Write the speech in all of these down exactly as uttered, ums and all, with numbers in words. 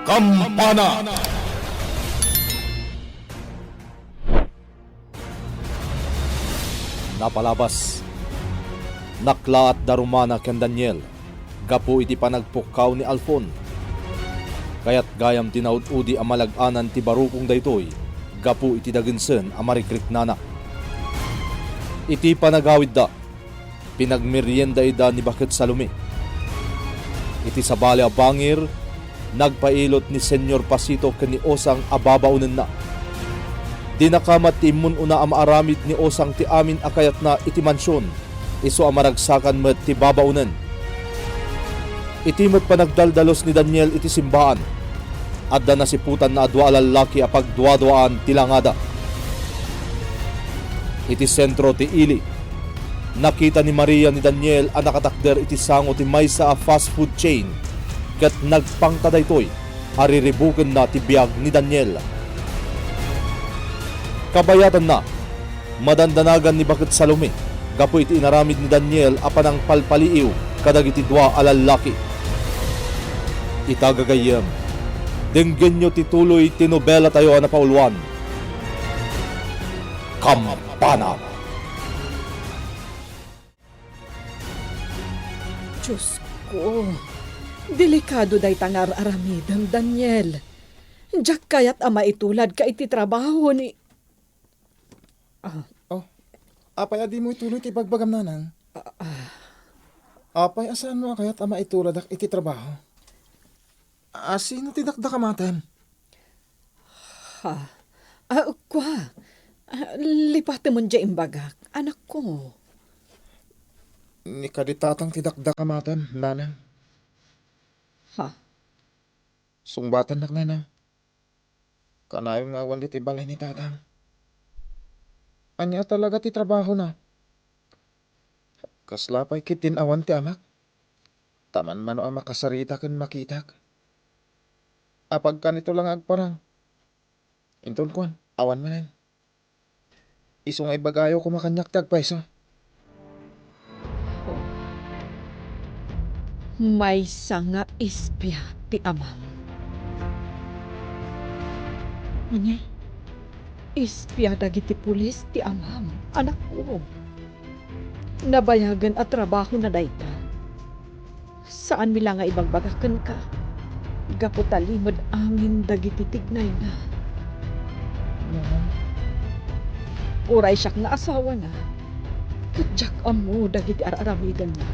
Kampana! Napalabas. Naklaat da rumana ken Daniel gapu iti panagpukkaw ni Alfon. Kayat gayam ti naud-udi a malag-anan ti barukong daytoy gapu iti dagensen a marikriknana. Iti panagawidda, pinagmerienda ida ni Baket Salome. Iti sabali a bangir, nagpailot ni Senyor Pasito ken ni Osang a babaonenna. Dinakamat ti immun-una a maaramid ni Osang ti amin a kayatna iti mansion, isu a maragsakan met ti babaonen. Iti met panagdaldalus ni Daniel iti simbaan, adda nasiputanna a dua a lallaki a pagduaduaan ti langada. Iti sentro ti ili, nakita ni Maria ni Daniel a nakatakder iti sango ti maysa a fast food chain ket nagpangta daytoy a riribukenna ti biag ni Daniel. Kabayatanna, madandanagan ni Baket Salome gapu iti inaramid ni Daniel a panangpalpaliiw kadagiti dua a lallaki. Ita gagayyem, denggenyo ti tuloy ti nobelatayo a napauluan, Kampana. Diosko, delikado dayta nga ar-aramidem, Daniel. Diak kayat a maituladka iti trabaho ni, ah. Oh, apay a dimo ituloy ti ibagbagam, nanang? Ah, ah. Apay a saanmo a kayat a maituladak iti trabaho? A, sino ti dakdakamatem? Ha? Ah, kua, ah, lipatemon diay imbagak, anakko. Ni kadi tatang ti dakdakamatem, nanang. Ha? Sungbatannak, nanang. Kanayon nga awan ditoy balay ni tatang. Ania talaga ti trabahona? Kasla pay ketdin awan ti amak? Ta manmano a makasarita ken makitak. Apagkanito la nga agparang. Inton kuan, awan manen. Isu nga ibagayo koma kaniak ti agpayso. Maysa nga espia ti amam. Ania? Espia dagiti pulis ti amam, anakko. Nabayagen a trabahona dayta. Saanmi la nga ibagbaga kenka, gapu ta limed amin dagiti tignayna. Ngem, uray siak nga asawana, ket diak ammo dagiti ar-aramidenna.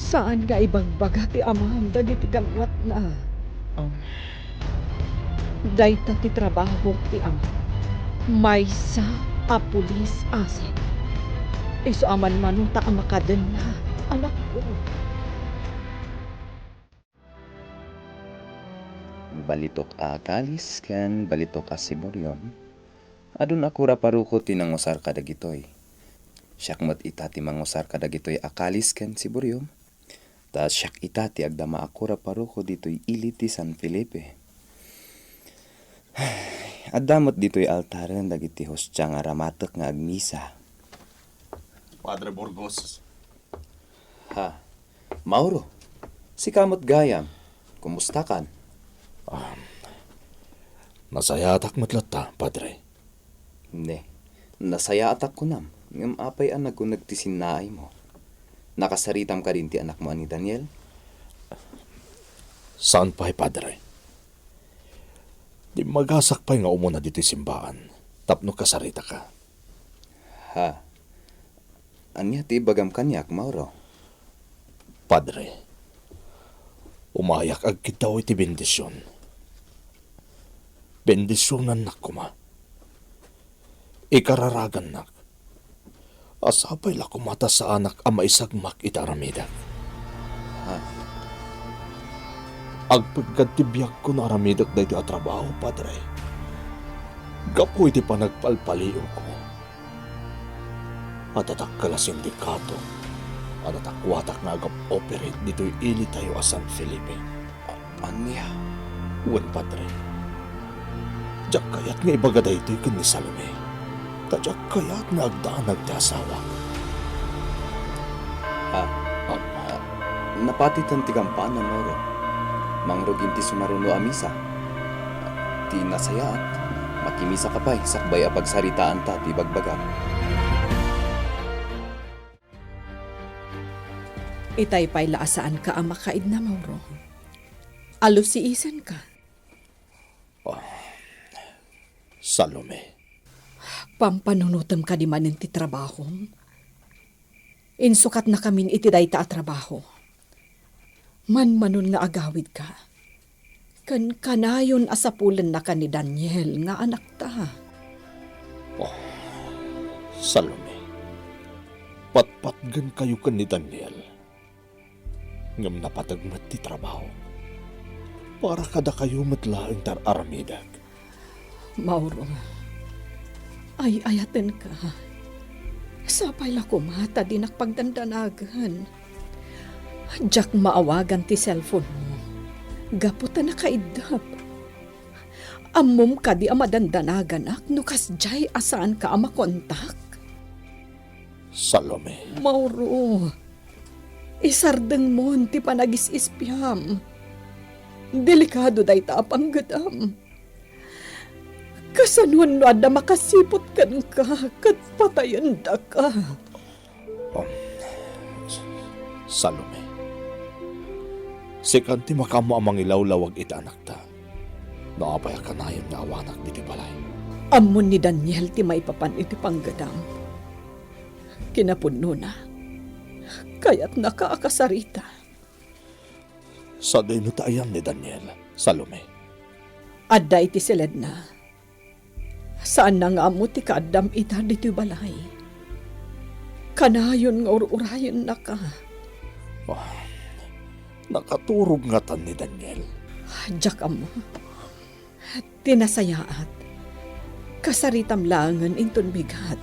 Saan nga ibagbaga ti amam dagiti gangwatna. Um. Dayta ti trabahok ti ama. Maysa a pulis asin. Isu a manmanota a makadenna, anakko. Balitok a kalis ken balitok a siburiom. Adun a kura paroko ti nangusar kadagitoy. Siak met ita ti mangusar kadagitoy a kalis ken siburiom. Ta siak ita ti agdama a kura paroko ditoy ili ti San Felipe. Adda met ditoy altaren dagiti hostia nga ramatek nga agmisa. Padre Burgos. Ha? Mauro, sika met gayam. Kumustakan? Ah, nasayaatak met latta, Padre. Ne, nasayaatak kunam, ngem apay a naguneg ti sinnaaymo? Nakasaritam kadin ti anakmo a ni Daniel? Saan pay, Padre. Dimmagasak pay nga umuna ditoy simbaan tapno kasaritaka. Ha? Ania ti ibagam kaniak, Mauro? Padre, umayak agkiddaw iti bendision. Bendisionannak koma. Ikararagannak. Sapay la koma ta saanak a maisagmak iti aramidek. Ha? Agpeggad ti biagko no aramidek daytoy a trabaho, Padre. Gapu iti panagpalpaliiwko, adda dakkel a sindikato a natakuatak nga agap-operate ditoy ilitayo a San Felipe. A-, ania? Wen, Padre. Diak kayat nga ibaga daytoy ken ni Salome. Ta diak kayat nga agdanag ti asawak. Ah, ah, napatiten ti kampana, Mauro. Mangrugin ti sumaruno a misa. Ti nasayaat, makimisaka pay sakbay a pagsaritaanta ti ibagbagam. Itay pay la a saanka a makaidna, Mauro. Alusiisenka. Ah, Salome. Pampanunotem kadi manen ti trabahom? Insukatnakamin iti dayta a trabaho. Manmanon nga agawidka. Ken kanayon a sapulennaka ni Daniel nga anakta. Oh, Salome, patpatgenkayo ken ni Daniel. Ngem napateg met ti trabaho. Para kadakayo met laeng ti ar-aramidek. Mauro, ay-ayatenka. Sapay la koma ta dinak pagdandanagan. Diak maawagan ti cellphone-mo. Gapu ta nakaiddep. Ammom kadi a madandanaganak no kasdiay a saanka a makontak? Salome. Mauro, isardengmon ti panagis-ispiam. Delikado dayta a panggedam. Kasanon no adda makasiput kenka ket patayendaka? Um, Salome, sikan ti makaammo a mangilawlawag iti anakta no apay a kanayon nga awanak ditoy balay. Ammon ni Daniel ti maipapan iti panggedam. Kinapudnona, kayatnaka a kasarita. Sadino ti ayan ni Daniel, Salome? Adda iti siledna. Saanna nga ammo ti kaaddam ita ditoy balay. Kanayon nga ur-urayennaka. Ah, nakaturog ngatan ni Daniel? Diak ammo. Ti nasayaat, kasaritam laengen inton bigat.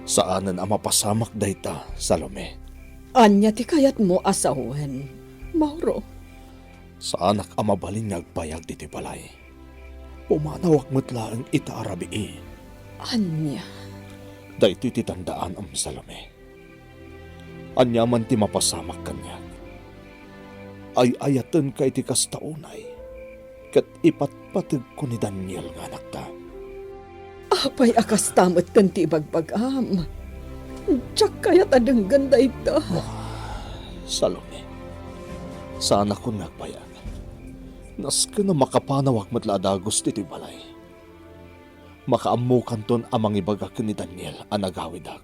Saanen a mapasamak dayta, Salome. Ania ti kayatmo a sawen, Mauro? Saanak a mabalin nga agbayag ditoy balay. Pumanawak met laeng ita a rabii. Ania? Daytoy ti tandaanam, Salome. Aniaman ti mapasamak kaniak, ay-ayatenka iti kasta unay, ket ipatpategko ni Daniel nga anakta. Apay a kasta metten ti ibagbagam? Diak kayat a denggen dayta. Salome, saanakon nga agbayag. Nasken a makapanawak met la a dagus ditoy balay. Makaammokanton a mangibaga ken ni Daniel a nagawidak,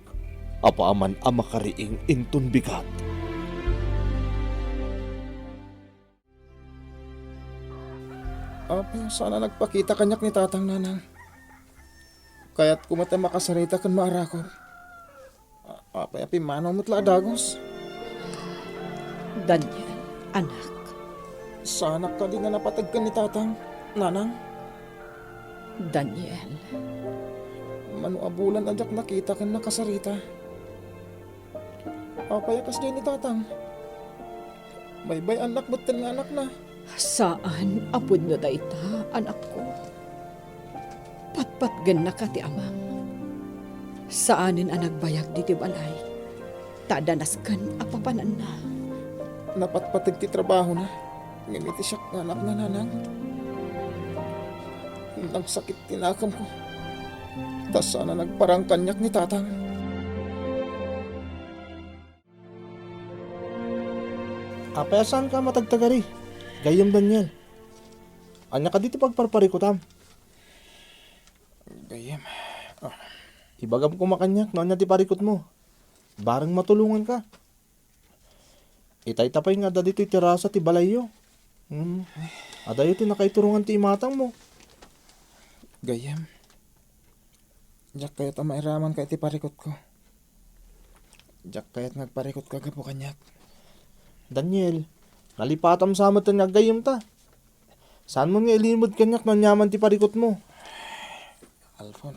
apaman a makariing inton bigat. Apay a saan a nagpakita kaniak ni Tatang, Nanang? Kayatko met a makasarita ken maarakop. A-, apay a pimmanaw met la a dagus? Daniel, anak. Saanak kadi nga napateg ken ni Tatang, Nanang? Daniel. Mano a bulan a diak nakita ken nakasarita. Apay a kasdiay ni Tatang? Baybay-annak metten nga anakna. Saan a pudno dayta, anakko. Patpatgennaka ti amam. Saanen a nagbayag ditoy balay, ta adda nasken a papananna. Napatpateg ti trabahona, ngem iti siak nga anakna, Nanang, nagsakit ti nakemko, ta saan a nagparang kaniak ni Tatang. Apay a saanka a matagtagari, gayyem Daniel? Ania kadi ti pagparparikutam? Gayyem. Ah. Ibagam koma kaniak no ania ti parikutmo. Bareng matulonganka. Itay ta pay nga adda ditoy terasa ti balayyo. Hmm. Adayo ti nakaiturongan ti imatangmo. Gayyem. Diak kayat a mairamanka iti parikutko. Diak kayat nga agparikutko gapu kaniak. Daniel, nalipatam sa metten nga aggayyemta. Saanmon nga ilimed kaniak no aniaman ti parikutmo? Alfon.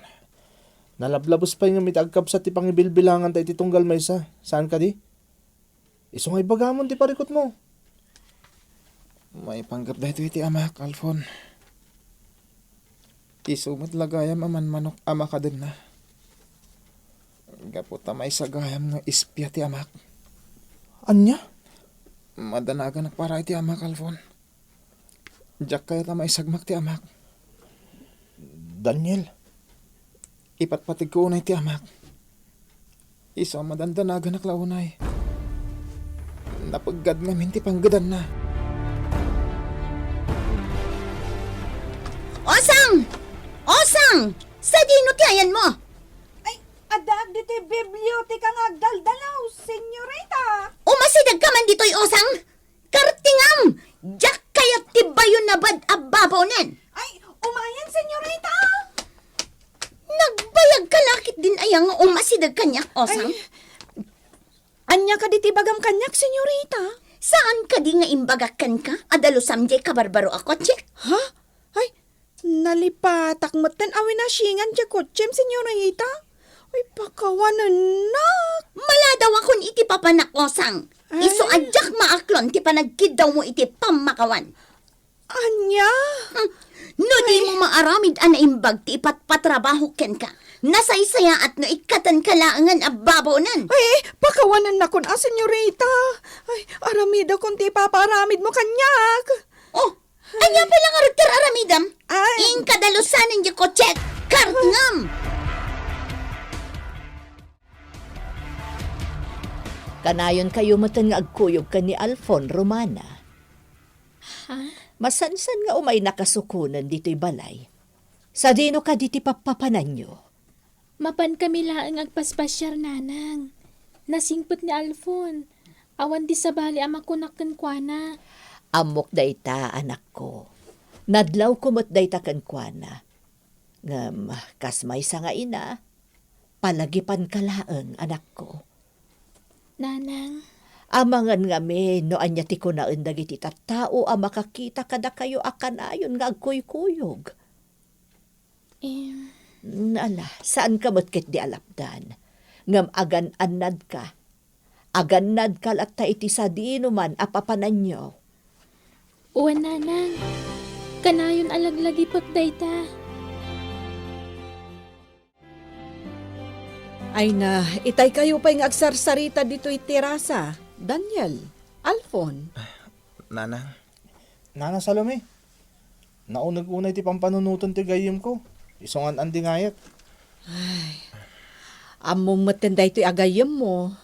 Nalablabes pay ngem iti agkabsat ti pangibilbilanganta iti tunggal maysa. Saan kadi? Isu nga ibagamon ti parikutmo. Maipanggep daytoy iti amak, Alfon. Isu met la gayam a manmanok a makadenna. Gapu ta maysa gayam nga espia ti amak. Ania? Madanaganak para iti amak, Alfon. Diak kayat a maisagmak ti amak. Daniel. Ipatpategko unay ti amak. Isu a madandanaganak la unay. Napeggad ngamin ti panggedanna. Osang! Osang! Sadino ti ayanmo? Ay, addaak ditoy biblioteka nga agdaldalaw, senyorita. Umasidegka man ditoy, Osang! Kartingam! Diak kayat ti bayo nabad a babonen! Ay, umayen, senyorita! Nagbayag ka lakit din aya nga umasideg kaniak, Osang? Ay, ania kadi ti ibagam kaniak, senyorita? Saan kadi nga imbagak kenka a dalusam diay kabarbaro a kotsek? Ha? Ay, nalipatak metten a winashingan diay kotsem, senyorita. Ay, pakawanennak. Maladawakon iti papanak, Osang. Ay. Isu a diak maaklon ti panagkiddawmo iti pammakawan. Ania? Hmm. No dimo maaramid a naimbag ti ipatpatrabahok kenka, nasaysayaat no ikkatenka laengen a babonen. Ay, pakawanennakon a, senyorita. Ay, aramidakon ti ipapaaramidmo kaniak. Oh, ania pay la ngarud ti aramidem? Ay. Inka dalusanen diay kotsek, kartingam! Kanayonkayo metten nga agkuyog ken ni Alfon, Romana. Ha? Masansan nga umaynaka sukonen ditoy balay. Sadino kadi ti pappapananyo? Mapankami laeng agpaspasiar, nanang. Nasingpet ni Alfon. Awan di sabali a makunak kenkuana. Ammok dayta, anakko. Nadlawko met dayta kenkuana. Ngem kas maysa nga ina, palagipanka laeng, anakko. Nanang. Amangan ngamin no ania ti kunaen dagiti tattao a makakita kadakayo a kanayon nga agkuykuyog. Em. Ala, saanka met ketdi a lapdan. Ngem agan-annadka. Agannadka latta iti sadinoman a papananyo. Wen, nanang. Kanayon a laglagipek dayta. Ay na, itaykayo pay nga agsarsarita ditoy terasa. Daniel, Alfon. Nanang. Nana Salome, nauneg unay ti pampanunoten ti gayyemko. Isu ngan an-andingayek. Ay, ammom metten daytoy a gayyemmo.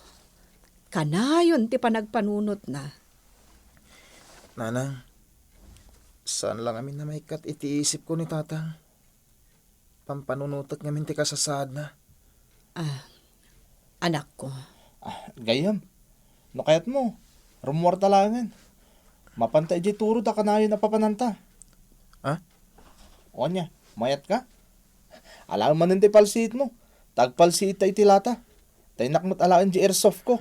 Kanayon ti panagpanunotna. Nanang, saan la ngamin a maikkat iti isipko ni Tatang. Pampanunotek ngamin ti kasasaadna. Ah, anakko. Ah, gayyem, no kayatmo, rummuarta laengen. Mapanta idiay turod a kanayon a papananta. Ha? O ania, mayatka? Alaen manen ti palsiitmo. Ta agpalsiitta iti lata. Ta innak met alaen di airsoft ko.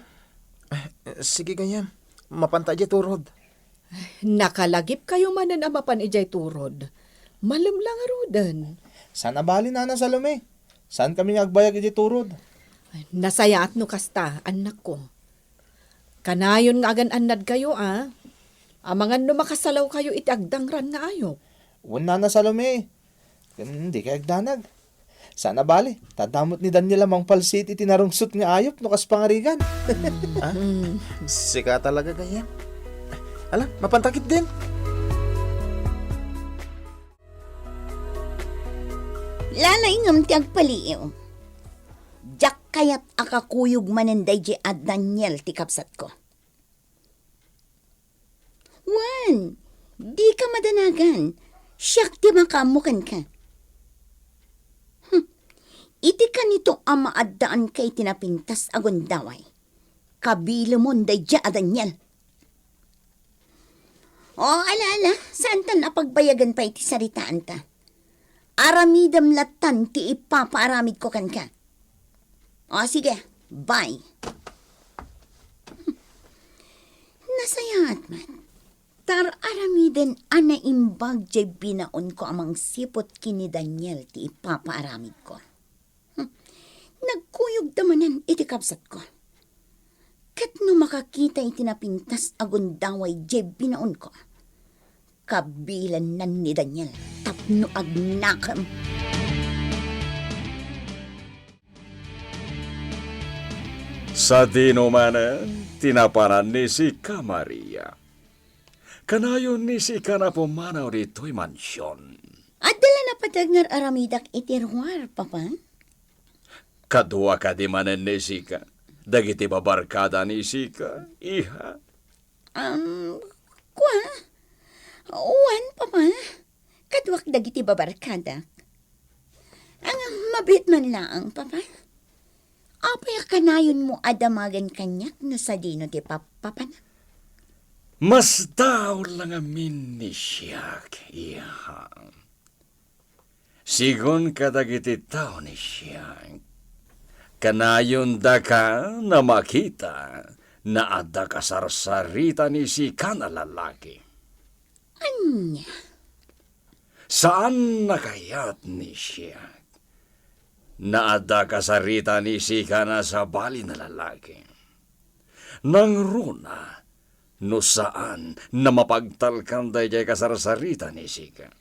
Ah, sige, gayyem. Mapanta idiay turod. Nakalagipkayo manen a mapan idiay turod. Malem la ngaruden. Saan a bali, Nana Salome. Saankami nga agbayag idiay turod. Nasayaat no kasta, annakko. Kanayon nga agan-annadkayo, a. Amangan no makasalawkayo iti agdangran nga ayup. Wen, Nana Salome. Ken dikay agdanag. Saan a bali, ta adda met ni Daniel a mangpalsiit iti narungsot nga ayup no kas pangarigan. Ah, sika talaga, gayyem. Ala, mapanta ketdin. Lalaingem ti agpaliiw. Diak kayat a kakuyog manen daydiay a Daniel ti kabsatko. Wen, dika madanagan. Siak ti makaammo kenka. Hmm. Iti kanito a maaddaanka iti napintas a gundaway, kabilemon daydiay a Daniel. O, ala, ala, saantan a pagbayagen pay ti saritaanta. Aramidem lattan ti ipapaaramidko kenka. O, sige, bye. Nasayaat met. Tar-aramiden a naimbag diay binaonko a mangsiput ken ni Daniel ti ipapaaramidko. Hmm. Nagkuyogda manen iti kabsatko. Ket no makakita iti napintas a gundaway diay binaonko, kabilennan ni Daniel tapno agnakem. Sadino manen Ti napanan ni sika, Maria. Kanayon ni sika a pumanaw ditoy mansion. Adda la napateg nga ar-aramidak iti ruar, Papa? Kadua kadi manen ni sika, dagiti babarkada ni sika, iha? Um, kua? Wen, Papa. Kaduak dagiti babarkadak. Ang mabiit man laeng, Papa. Apay a kanayonmo a damagen kaniak no sadino ti pap-, papanak? Masdaaw la ngamin ni siak, iha. Sigun kadagiti tao ni siak, kanayondaka a makita no adda kasarsarita ni sika a lalaki. Ania? Saan a kayat ni siak no adda kasarita ni sika a sabali a lalaki. Nangruna, no saan a mapagtalkan daydiay kasarsarita ni sika.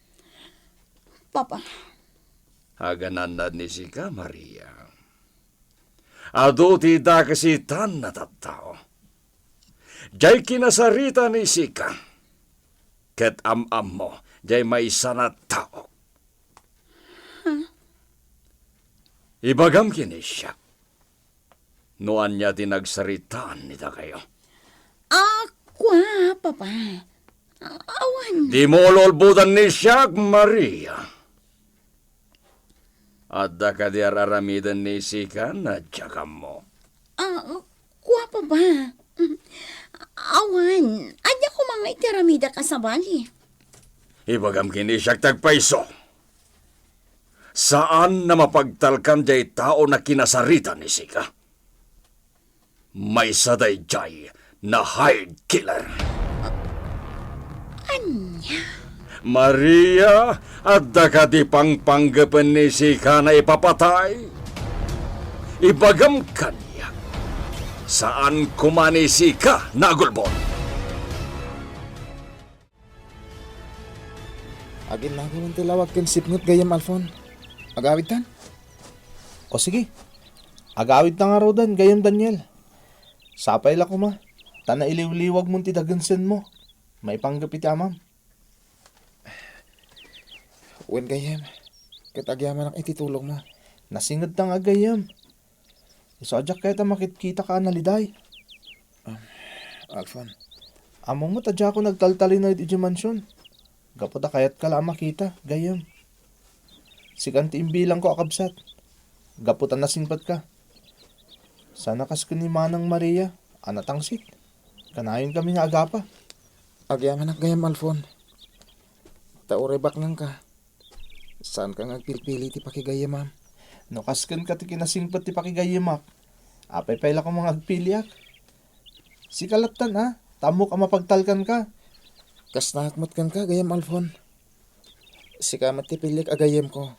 Papa. Aganannad ni sika, Maria. Adu ti dakes itan a tattao. Diay kinasarita ni sika. Ket am-ammo, diay maysa a tao. Ibagam ken ni siak no ania ti nagsaritaan dakayo. Ah, kua, Papa. Ah, awan. Dimo ululbodan ni siak, Maria. Adda kadi ar-aramiden ni sika a diak ammo? Ah, kua, Papa. Mm, awan, ania koma nga iti aramidak a sabali? Ibagam ken ni siak ti agpayso. Saan a mapagtalkan diay tao a kinasarita ni sika. Maysa daydiay a hired killer. Ania? Maria, adda kadi pangpanggepen ni sika a ipapatay? Ibagam kaniak, saan koma ni sika a agulbod. Aginnagonen ti lawag ken sipnget, gayyem Alfon. Agawidtan? O sige. Agawidta ngaruden, gayyem Daniel. Sapay la koma, ta nailiwliwagmon ti dagensenmo maipanggep iti amam. Wen, gayyem, ket agyamanak iti tulongmo. Nasingedta nga, gayyem. Isu a diak kayat a makitkitaka a naliday. Um, Alfon. Ammom met a diakon agtaltalinaed idiay mansion. Gapu ta kayatka la a makita, gayyem. Sikan ti imbilangko a kabsat. Gapu ta nasingpetka. Saan a kas ken ni Manang Maria a natangsit. Kanayonkami nga agapa. Agyamanak, gayyem Alfon. Ta uray baknangka, saanka nga agpilpili ti pakigayyemam. No kas kenka ti kinasingpet ti pakigayyemak, apay pay la koma nga agpiliak? Sika lattan a, ta ammok a mapagtalkanka. Kastaak met kenka, gayyem Alfon. Sika met ti piliek a gayyemko,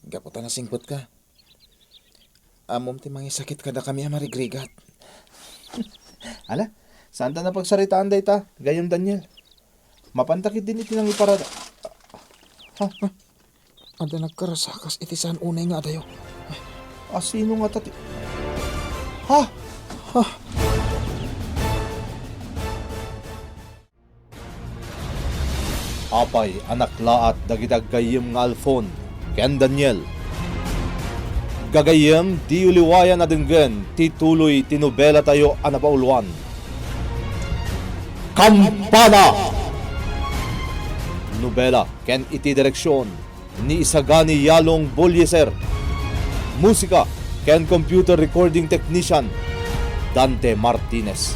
gapu ta nasingpetka. Ammom ti mangisakit kadakami a marigrigat. Ala, saanta a pagsaritaan dayta, gayyem Daniel. Mapanta ketdin iti nangiparada. Ha? Adda nagkarasakas iti saan unay nga adayo. Asino ngata ti, ha? Ha? Apay a naklaat dagiti aggayyem nga Alfon ken Daniel. Gagayyem, diyo liwayan a denggen ti tuloy ti nobelatayo a napauluan, Kampana! Nobela ken iti direksion ni Isagani Yalong Bolieser. Musika ken computer recording technician, Dante Martinez.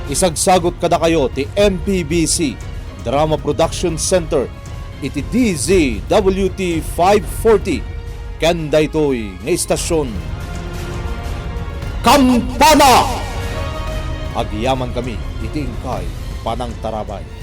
Isagsagut kadakayo ti M P B C Drama Production Center iti D Z W T five forty ken daytoy nga istasyon, Kampana! Agyamankami iti inkay panangtarabay.